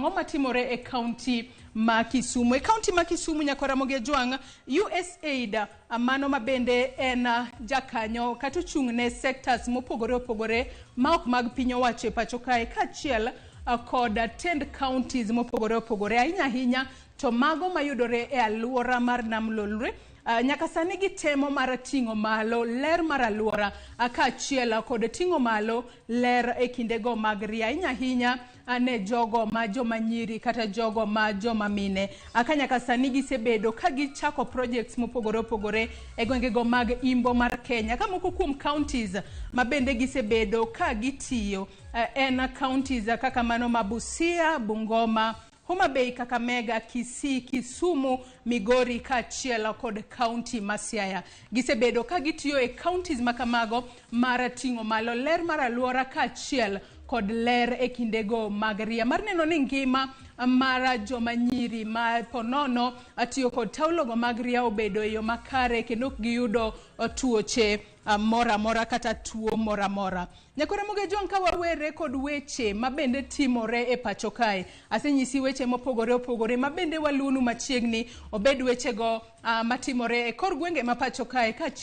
ang'o matimore e kaunti ma Kisumu. E kaunti ma Kisumu, Nyakwar Ramogi Ajwang', USAID mano ma bende en jakanyo kata ochung' ne sectors mopogore opogore ma ok mag piny owacho e pacho kae, kaachiel kod tend counties mopogore opogore, ahinya ahinya to mago mayudore e aluora mar Nam Lolwe. Nyaka sani gitemo mar ting'o malo ler mar aluora kaachiel kod ting'o malo ler e kindego mag ria, ahinya ahinya ne jogo ma joma nyiri kata jogo ma joma mine. Ka nyaka sani gisebedo ka gichako projects mopogore opogore e gwengego mag imbo mar Kenya, ka moko kuom counties ma bende gisebedo ka gitiyo en counties kaka mano ma Busia, Bungoma, Homa Bay, Kakamega, Kisii, Kisumu, Migori kaachiel kod kaunti ma Siaya. Gisebedo ka gitiyo e counties ma kamago mar ting'o malo ler mar aluora kaachiel kod ler e kindego mag ria, mar neno ni ngima mar joma nyiri ma ponono tiyo kod taulogo mag ria obedo e yo makare kendo ok giyudo tuoche moro amora kata tuo moro amora. Nyakwar Ramogi Ajwang', ka wawere kod weche ma bende timore e pacho kae, asenyisi weche mopogore opogore ma bende waluonu machiegni, obed wechego matimore e kor gwenge ma pacho kae kaachiel